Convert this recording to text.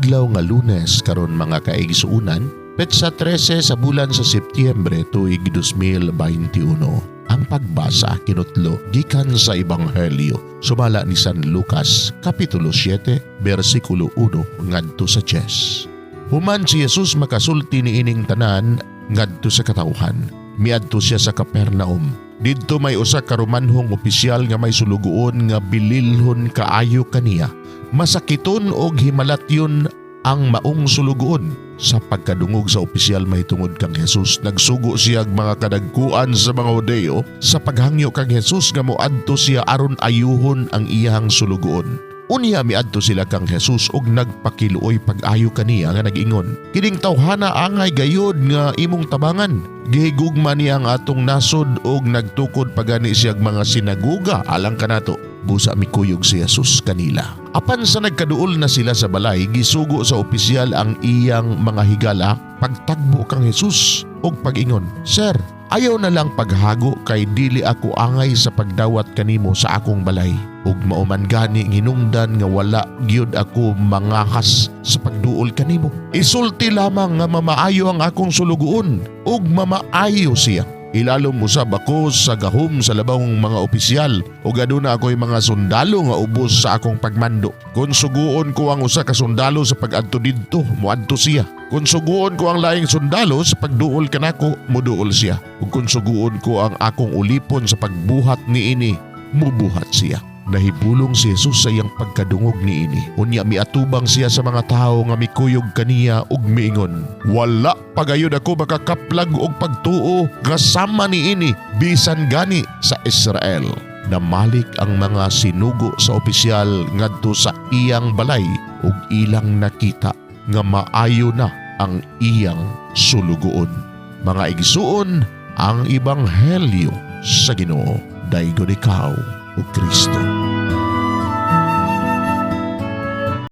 Adlaw nga Lunes karon, mga kaigsuunan, petsa 13 sa bulan sa Setyembre, tuig 2021. Ang pagbasa kinutlo gikan sa Ebanghelyo sumala ni San Lucas, kapitulo 7, bersikulo 1 ngadto sa 10. Human si Jesus makasulti niining tanan ngadto sa katawhan, miadto siya sa Capernaum. Didto may usa ka Romanhong opisyal nga may sulugoon nga bililhon kaayo kaniya. Masakiton og himalatyon ang maong sulugoon. Sa pagkadungog sa opisyal mahitungod kang Jesus, nagsugo siya og mga kadagkuan sa mga Hudeo sa paghangyo kang Jesus nga moadto siya aron ayuhon ang iyang sulugoon. Unya miadto sila kang Jesus og nagpakiluoy pag-ayo kaniya nga nag-ingon, "Kining tawhana angay gayod nga imong tabangan. Gihigugma niya ang atong nasod og nagtukod pagani siyag mga sinaguga alang kanato." Busa mikuyog si Jesus kanila. Apan sa nagkaduol na sila sa balay, gisugo sa opisyal ang iyang mga higala pagtagbo kang Jesus og pag-ingon, "Sir, ayaw na lang paghago kay dili ako angay sa pagdawat kanimo sa akong balay. Ug mao man gani hinungdan nga wala gyud ako mangahas sa pagduol kanimo. Isulti lamang nga mamaayo ang akong sulugoon ug mamaayo siya. Ilalom usab ako sa gahom sa labawng mga opisyal ug aduna ako'y mga sundalo nga ubos sa akong pagmando. Kung suguon ko ang usa ka sundalo sa pag-adto didto, moadto siya. Kung suguon ko ang laing sundalo sa pagduol kanako, moduol siya. Ug kung suguon ko ang akong ulipon sa pagbuhat niini, mubuhat siya." Nahibulong si Jesus sa iyang pagkadungog niini. Unya miatubang siya sa mga tawo nga mikuyog kaniya ug miingon, "Wala pagayod ako makakaplag og pagtuo nga sama niini bisan gani sa Israel." Namalik ang mga sinugo sa opisyal ngadto sa iyang balay ug ilang nakita nga maayo na ang iyang sulugoon. Mga igsuon, ang ebanghelyo sa Ginoo. Daygon ikaw, o Kristo.